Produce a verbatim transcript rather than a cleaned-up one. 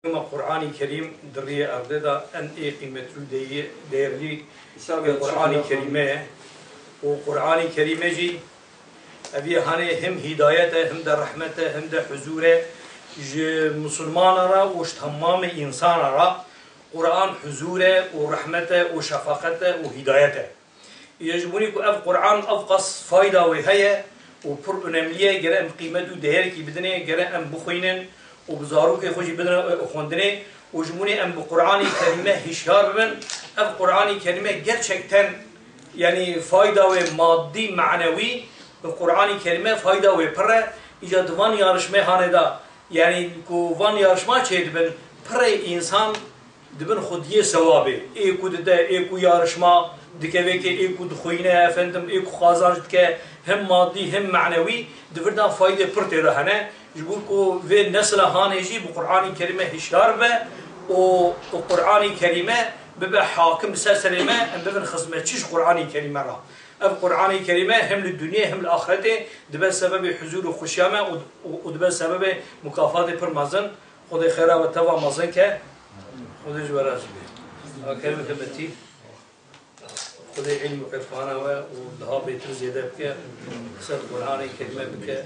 Ema Qur'anî Kerîm di riyê erdê de en ê qîmetli û deyî-, değerli Qur'anî Kerîme ye. Û Qur'anî Kerîme jî ev yê hanê him hîdayet e, him de rehmet e, him de huzûr e. Ji misilmana re û ji temamê însana re Qur'an huzûr e û rehmet e û şefaqet e û hîdayet e. Îja ji bo nî ku ev Qur'an ev qas fayda wê heye û pir önemli ye, gere em qîmet û değerekî bidinê, gere em bixwînin û bi zarokê xwe jî bidine xwendinê û ji bo nî em bi Qur'anê Kerîme hişyar bibin. Ev Qur'anê Kerîme gerçekten, yanî fayda wê madî, manewî, bi Qur'anê Kerîme fayda wê pir e. Îja di van yarışmê hanê de, yanî ku van yarışma çêdibin, pirê însan dibin xwediyê sewabê. Ê ku dide, ê ku yarışma dike vê kê, ê ku dixwîne, efendim, ê ku qazanç dike, hem madî hem manewî, di vir de faydê pir tê de hene. Ji bo ku vê nesla hanê jî bi Qur'anê Kerîme hişyar be û, û Qur'anê Kerîme bibe hakim li ser serê me, em bibin xizmetçî ji Qur'anê Kerîme re. Ev Qur'anê Kerîme hem li dinyê hem li axretê dibe sebebê huzûr û xweşiya me û, û, û dibe sebebê mukafatê pir mezin. Xwedê xêra we teva mezin ke. Xwedê ji we razî be. Kerem ke Metî. Xwedê îlm û îrfana we û daha bêtir zêde bike. Ser Qur'anê Kerîme bike.